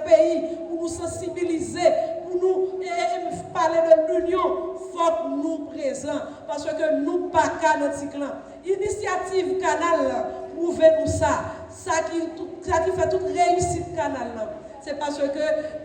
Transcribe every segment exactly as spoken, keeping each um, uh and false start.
peyi, pou nou sansibilize, pou nou e, e, e, pale de linyon, fòk nou prezan, paske nou pa ka nan ti klan. Inisyativ kanal lan pwouve nou sa. Sa ki, tout, sa ki fè tout reyisit kanal lan, se paske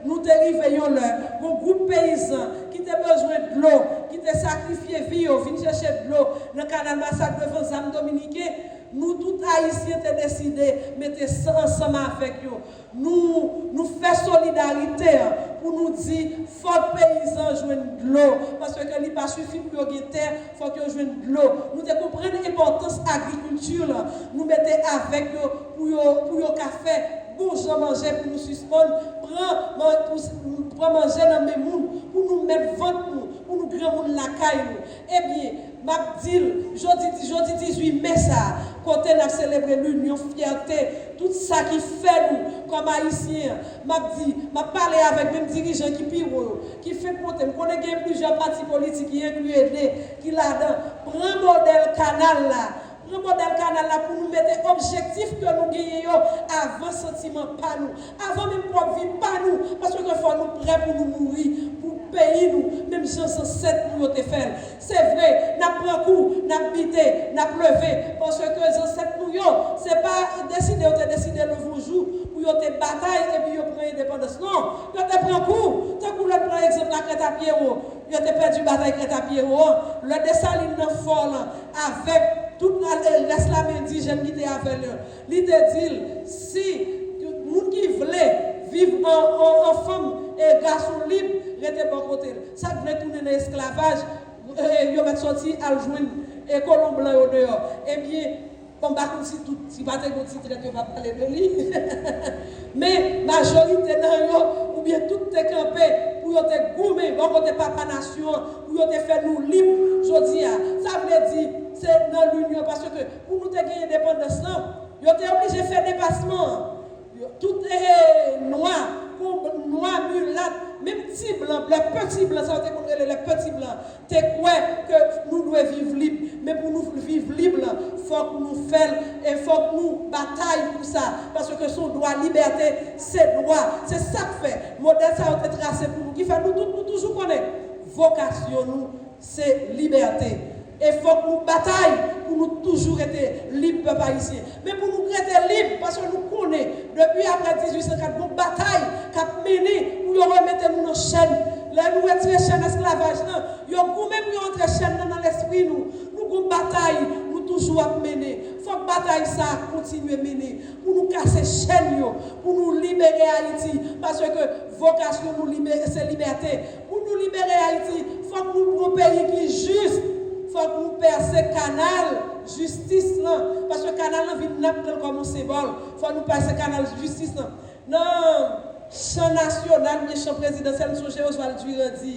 nou te rive yon lè, yon gwoup peyizan ki te bezwen dlo, ki te sakrifye vi yo, vin chèche dlo nan kanal Masak devan zam dominiken, nou tout Ayisyen te deside mete san ansanm avèk yo. Nou, nou fè solidarite an pou nou di fòk peyizan jwenn dlo, paske li pa sifi pou yo gen tè, fòk yo jwenn dlo. Nou te konprann enpòtans agrikilti lan, nou mete avèk yo pou yo, pou yo ka fè bon jan manje pou nou sispann pran, man- pou s- pran manje nan men moun, pou nou mèt vant nou, pou nou granmoun lakay nou. Ebyen, m ap di l, jodi, jodi dizuit me sa a, kote n ap selebre linyon, fyète, tout sa ki fè nou kòm Ayisyen an, m ap di, m ap pale avèk menm dirijan ki pi wo yo, ki fenk monte. M konnen gen plizyè pati politik, ki enkli ENDE, ki ladan. Pran modèl kanal la. Pran modèl kanal la pou nou mete objektif ke nou genyen yo avan santiman pa nou, avan menm pwòp vi pa nou, paske fò nou prè pou nou mouri pou peyi nou, menm jan zansèt nou yo te fè l. Se vre, n ap pran kou, n ap bite, n ap leve, paske zansèt nou yo, se pa deside yo te deside leve yon jou pou yo te batay epi yo pran endepandans. Non, yo te pran kou, tankou lè n pran egzanp Lakrèt a Pyewo, yo te pèdi batay Krèt a Pyewo an, lè Desalin nan fò lan, avèk tout la, rès lame endijèn ki te avè l yo. Li te di l, si moun ki vle viv an, an, an fanm e gason lib, rete bò kote l. Sa k vle tounen nan esklavaj, e, yo mèt sòti al jwenn, e, kolon blan yo deyò. Ebyen, bon, m pa konn si tout, si pa te gen ti trèt, yo pa pale de li. Men, majorite nan yo, oubyen tout te kanpe pou yo te goumen bò kote papa nasyon an, pou yo te fè nou lib jodi a. Sa vle di, se nan linyon, paske pou nou te gen endepandans lan, yo te oblije fè depasman an. Yo, tout, e, nwa, pou nwa, milat, menm ti blan, les petits blancs, sa yo te konn rele les petits blancs, te kwè ke nou dwe viv lib. Men pou nou viv lib lan, fòk nou fè l e fòk nou batay pou sa. Paske se yon dwa, libète, se dwa. Se sa k fè modèl sa yo te trase pou nou, ki fè nou tout, nou toujou konnen vokasyon nou se libète. E fòk nou batay pou nou toujou rete lib, pèp ayisyen. Men pou nou rete lib, paske nou konnen, depi apre dizuit san kat, gon batay k ap mennen pou yo remete nou nan chèn. Lè nou retire chèn esklavaj lan, yo goumen pou yo antre chèn nan nan lespri nou. Nou gon batay, nou toujou ap mennen. Fòk batay sa a kontinye mennen. Pou nou kase chèn yo, pou nou libere Ayiti, paske vokasyon nou libere, se libète. Pou nou libere Ayiti, fòk nou pran yon peyi ki jis. Fòk nou pèse kanal jistis lan. Paske kanal lan vin, n ap pran l kòm yon senbòl. Fòk nou pèse kanal jistis lan. Nan chan nasyonal, oubyen chan prezidansyèl, m sonje Oswald Durand di,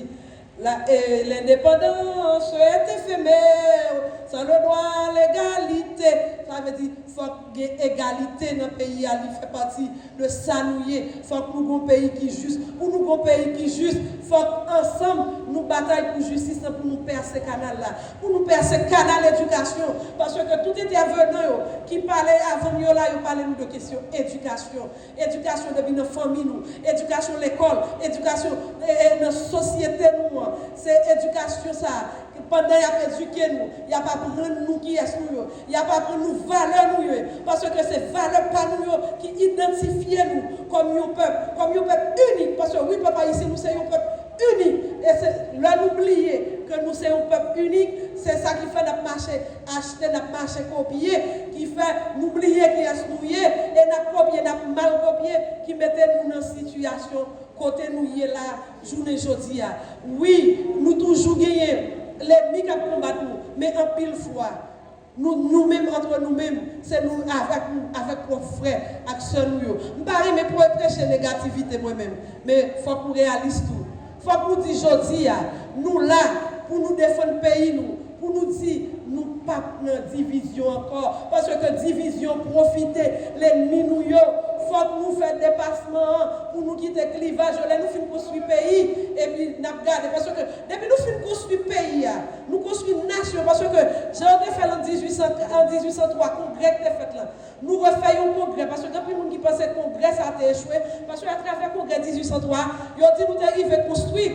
la, e, l'indépendance est éphémère, sans le droit, l'égalité. Sa vle di, fòk gen egalite nan peyi a, li fè pati de sa nou ye. Fòk nou gon peyi ki jis. Pou nou gon peyi ki jis, fòk ansanm nou batay pou jistis lan, pou nou pèse kanal la, pou nou pèse kanal edikasyon. Paske tout entèvenan yo ki pale avan m yo la, yo pale nou de kesyon edikasyon. Edikasyon depi nan fanmi nou, edikasyon lekòl, edikasyon, e, e, nan sosyete nou an. Se edikasyon sa a. Pandan y ap edike nou, y ap aprann nou kiyès nou ye, y ap aprann nou valè nou ye, paske se valè pa nou yo ki idantifye nou kòm yon pèp, kòm yon pèp inik, paske wi, pèp ayisyen, nou se yon pèp inik, e se lè nou bliye ke nou se yon pèp inik, se sa ki fè n ap mache achte, n ap mache kopye, ki fè nou bliye kiyès nou ye, e n ap kopye, n ap mal kopye, ki mete nou nan sitiyasyon kote nou ye la, jounen jodi a. Wi, nou toujou genyen lènmi k ap konbat nou, men anpil fwa, nou, nou menm, antre nou menm, se nou avèk nou, avèk pwòp frè ak sè nou yo. M pa renmen pre-, preche negativite mwen menm, men fòk nou reyalis tou. Fòk nou di jodi a, nou la pou nou defann peyi nou, pou nou di nou p ap nan divizyon ankò, paske divizyon pwofite lènmi nou yo. Fòk nou fè depasman an pou nou kite klivaj yo. Lè nou fin konstwi peyi, epi n ap gade. Paske depi nou fin konstwi peyi a, nou konstwi nasyon. Paske jan yo te fè l an dizuit san, an dizuit san twa, kongrè ki te fèt la, nou refè yon kongrè. Paske gen anpil moun ki panse kongrè sa a te echwe. Paske atravè kongrè dizuit san twa, yo di nou te rive konstwi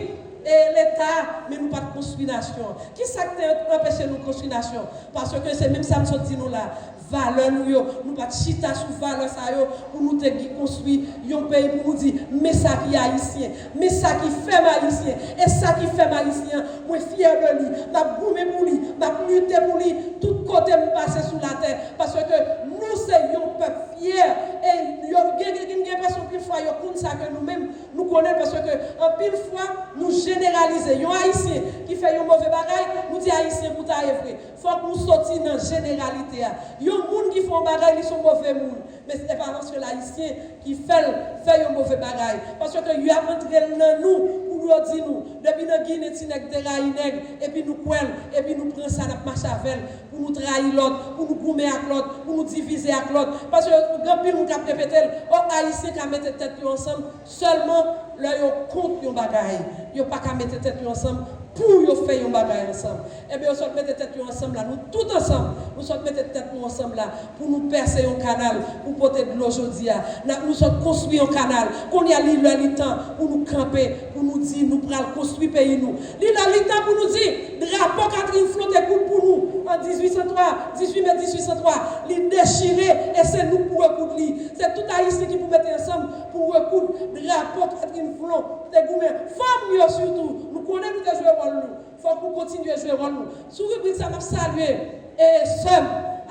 e Leta, men nou pa t konstwi nasyon. Ki sa k te anpeche nou konstwi nasyon? Paske se menm sa m sot di nou la. Valè nou yo, nou pa t chita sou valè sa yo pou nou te gen konstwi yon peyi pou nou di, men sa ki ayisyen, men sa ki fè m ayisyen, e sa ki fè m ayisyen an, mwen fyè de li, m ap goumen pou li, m ap lite pou li, tout kote m pase sou latè, paske nou se yon pèp fyè, e yo gen, gen, gen, gen enpresyon anpil fwa yo konn sa ke nou menm, nou konnen, paske anpil fwa, nou jeneralize. Yon ayisyen ki fè yon move bagay, nou di ayisyen pou ta ye vre. Fòk nou soti nan jeneralite a. Yon moun ki fè yon bagay, li se yon move moun. Men se pa paske l ayisyen ki fè l fè yon move bagay. Paske y ap antre l nan nou pou yo di nou, depi nan Ginen ti nèg te rayi nèg, epi nou kwè l, epi nou pran sa, n ap mache avè l, pou nou trayi lòt, pou nou goumen ak lòt, pou nou divize ak lòt. Paske gen anpil moun k ap repete l, o, ayisyen ka mete tèt yo ansanm sèlman lè yo kont yon bagay. Yo pa ka mete tèt yo ansanm pou yo fè yon bagay ansanm. Ebyen, yo sot mete tèt yo ansanm la. Nou tout ansanm, nou sot mete tèt nou ansanm la pou nou pèse yon kanal, pou pote dlo jodi a. N ap, nou sot konstwi yon kanal. Kounye a, li lè, li tan pou nou kanpe, pou nou di nou pral konstwi peyi nou. Li lè, li tan pou nou di, drapo Catherine Flon te koud pou nou an dizuit san twa, dizuit me dizuit san twa, li dechire, e se nou k pou rekoud li. Se tout ayisyen ki pou mete ansanm pou rekoud drapo Catherine Flon te goumen. Fanm yo sitou, nou konnen nou te jwe wòl nou. Fòk nou kontinye jwe wòl nou. Sou ribrik sa, m ap salye, e, sè m,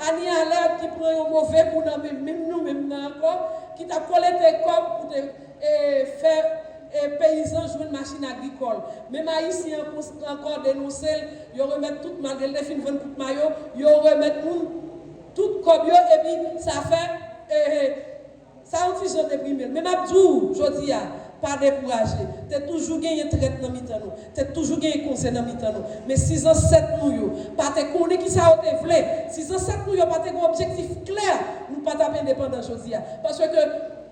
Annie Allert, ki pran yon move kou nan men menm nou menm nan ankò, ki t ap kolekte kòb pou te, e, fè, e, peyizan jwenn machin agrikòl. Menm ayisyen an kons-, ankò denonse l, yo remèt tout, malgre l te fin vann tout mayo, yo remèt moun tout kòb yo, epi sa fè, e, sa yon ti jan deprime l. Men m ap di w, jodi a, pa dekouraje. Te toujou genyen trèt nan mitan nou. Te toujou genyen koze nan mitan nou. Men si zansèt nou yo pa te konnen ki sa yo te vle, si zansèt nou yo pa te gen objektif klè, nou pa t ap endepandan jodi a. Paske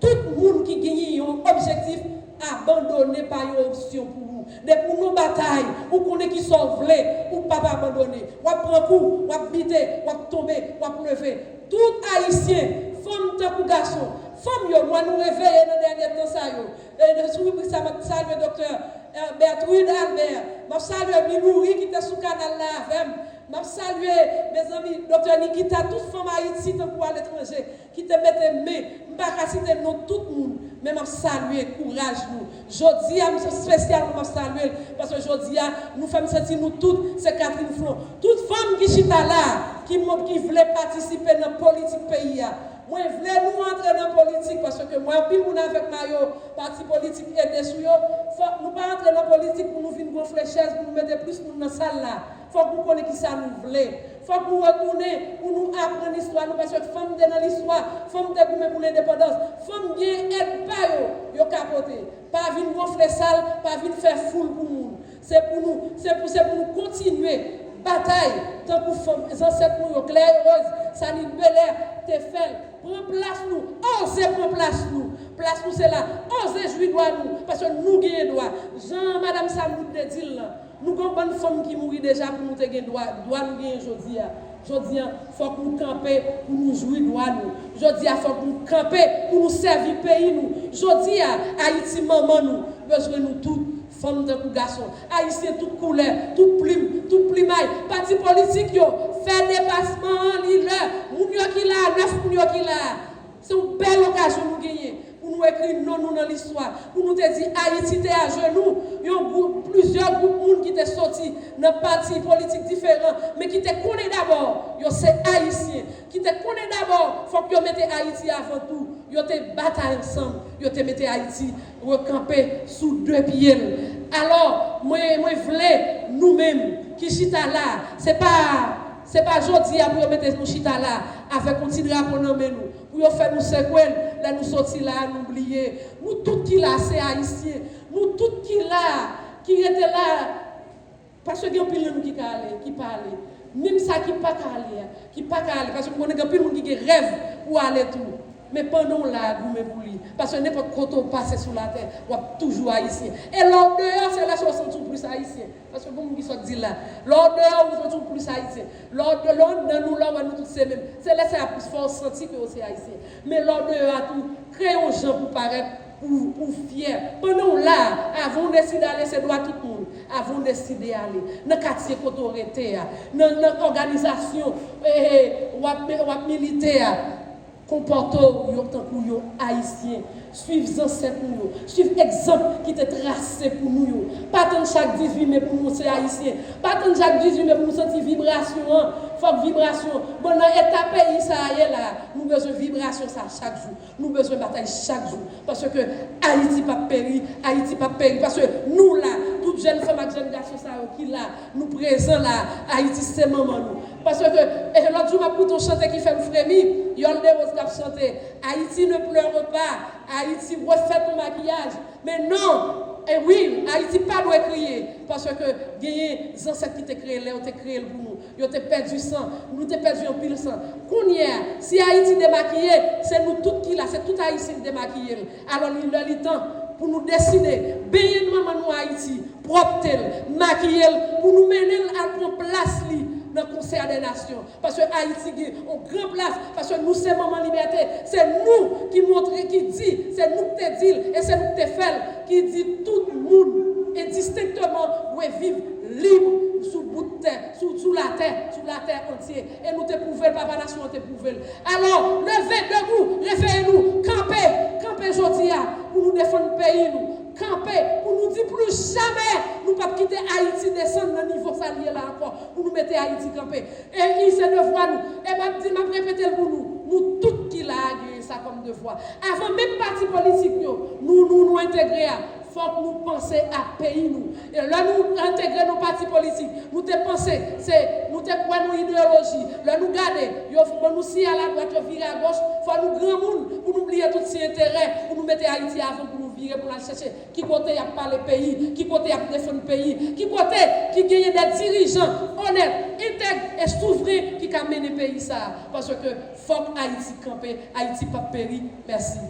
tout moun ki genyen yon objektif, abandone pa yon opsyon pou ou. Depi w nan batay, ou konnen ki sa w vle, ou p ap abandone. W ap pran kou, w ap bite, w ap tonbe, w ap leve. Tout ayisyen, fanm tankou gason, fanm yo, m wè nou reveye nan dènye tan sa yo. E sou ribrik sa, m ap salye doktè, e, Bertrude Albert. M ap salye Milouri ki te sou kanal la avè m. M ap salye, mezanmi, doktè Nikita, tout fanm Ayiti tankou aletranje ki te mete men, m pa ka site non tout moun, men m ap salye kouraj nou. Jodi a, m espesyalman m ap salye l, paske jodi a, nou fè m santi nou tout se Catherine Flon. Tout fanm ki chita la, ki, ki vle patisipe nan politik peyi a. Mwen vle nou antre nan politik, paske m wè anpil moun avèk mayo pati politik ede sou yo. Fòk nou pa antre nan politik pou nou vin gonfle chèz, pou nou mete plis moun nan sal la. Fòk nou konnen ki sa nou vle. Fòk nou retounen pou nou aprann istwa nou, paske fanm te nan listwa, fanm te goumen pou lendepandans, fanm gen èd pa yo, yo ka pote. Pa vin gonfle sal, pa vin fè foul pou moun. Se pou nou, se pou, se pou nou kontinye batay tankou fanm, zansèt nou yo, Claire Heureuse, Saline Belair te fè l. Pran plas nou, oze pran plas nou. Plas nou se la, oze jwi dwa nou, paske nou genyen dwa. Jan madanm Samoud te di l lan, nou gen yon bann fanm ki mouri deja pou nou te gen dwa, dwa nou genyen jodi a. Jodi a, fòk nou kanpe pou nou jwi dwa nou. Jodi a, fòk nou kanpe pou nou sèvi peyi nou. Jodi a, Ayiti manman nou bezwen nou tout, fanm tankou gason. Ayisyen tout koulè, tout plim, tout plimay. Pati politik yo, fè depasman an, li lè. Moun yo ki la a, nèf moun yo ki la a. Se yon bèl okazyon nou genyen pou nou ekri non nou nan listwa, pou nou te di Ayiti te ajenou, yon gwoup, plizyè gwoup moun ki te soti nan pati politik diferan, men ki te konnen dabò yo se Ayisyen, ki te konnen dabò fòk yo mete Ayiti avan tou. Yo te batay ansanm, yo te mete Ayiti rekanpe sou de pye l. Alò, mwen, mwen vle nou menm ki chita la, se pa, se pa jodi a pou yo mete nou chita la avèk yon ti drapo nan men nou, pou yo fè nou sekwe l, lè nou soti la a, nou bliye. Nou tout ki la, se Ayisyen. Nou tout ki la, ki rete la, paske gen anpil nan nou ki ka ale, ki pa ale. Menm sa ki pa ka ale a, ki pa ka ale, paske m konnen gen anpil moun ki gen rèv pou ale tou. Men pandan w la a goumen pou li. Paske nenpòt kote w pase sou latè, w ap toujou ayisyen. E lè w deyò, se lè sa w santi w plis ayisyen. Paske gon moun ki sot di l la. Lè w deyò, ou santi w plis ayisyen. Lè w de-, lè w anndan nou, lè w wè nou tout se menm. Se lè sa a plis fò w santi ke w se ayisyen. Men lè w deyò a tou, kreye yon jan pou parèt, pou, pou w fyè. Pandan w la a, avan w deside ale, se dwa tout moun. Avan w deside ale, nan katye kote w rete a, nan, nan òganizasyon, eh, eh, w ap, w ap milite a, konpòte w yo tankou yon ayisyen. Swiv zansèt nou yo. Swiv egzanp ki te trase pou nou yo. Pa tann chak dizuit me pou nou se ayisyen. Pa tann chak dizuit me pou nou santi vibrasyon an. Fòk vibrasyon. Bon, nan eta peyi sa a ye la, nou bezwen vibrasyon sa a chak jou. Nou bezwen batay chak jou. Paske Ayiti p ap peri, Ayiti p ap peri. Paske nou la, tout jèn fanm ak jèn gason sa yo ki la, nou prezan la, Ayiti se manman nou. Paske, e lòt jou, m ap koute yon chante ki fè m fremi, Yòl Derose k ap chante, Haïti ne pleure pas, Ayiti refè ton makiyaj. Men non, e wi, Ayiti pa dwe kriye, paske genyen zansèt ki te kreye l, lè yo te kreye l pou nou. Yo te pèdi san, nou te pèdi anpil san. Kounye a, si Ayiti demakiye, se nou tout ki la, se tout Ayisyen ki demakiye l. Alò, li lè, li tan pou nou deside, benyen manman nou Ayiti, pwòpte l, makiye l, pou nou mennen l al pran plas li nan Konsè dè Nasyon. Paske Ayiti gen yon gran plas, paske nou se manman libète, se nou ki montre, ki di, se nou ki te di l, e se nou ki te fè l, ki di tout moun, endistenkteman, dwe viv lib sou bout tè, sou, sou latè, sou latè antye. E nou te pwouve l, Papa Nasyon an te pwouve l. Alò, leve debou, reveye nou, kanpe, kanpe jodi a, pou nou defann peyi nou, kanpe, pou nou di pli jamè, nou p ap kite Ayiti desann nan nivo sa l ye la ankò, pou nou mete Ayiti kanpe. E i se devwa nou. E m ap di, m ap repete l pou nou. Nou tout ki la a genyen sa kòm devwa. Avan menm pati politik yo, nou, nou, nou entegre a, fòk nou panse a peyi nou. E lè nou entegre nan pati politik, nou te panse, se, nou te kwè nan ideyoloji. Lè nou gade, yo ban nou siyal adwat, yo vire agoch, fò nou granmoun pou nou bliye tout ti enterè, pou nou mete Ayiti avan, pou nou vire, pou n al chèche ki kote y ap pale peyi, ki kote y ap defann peyi, ki kote ki genyen de dirijan onèt, entèg e souvren ki ka mennen peyi sa a. Paske fòk Ayiti kanpe, Ayiti p ap peri. Mèsi.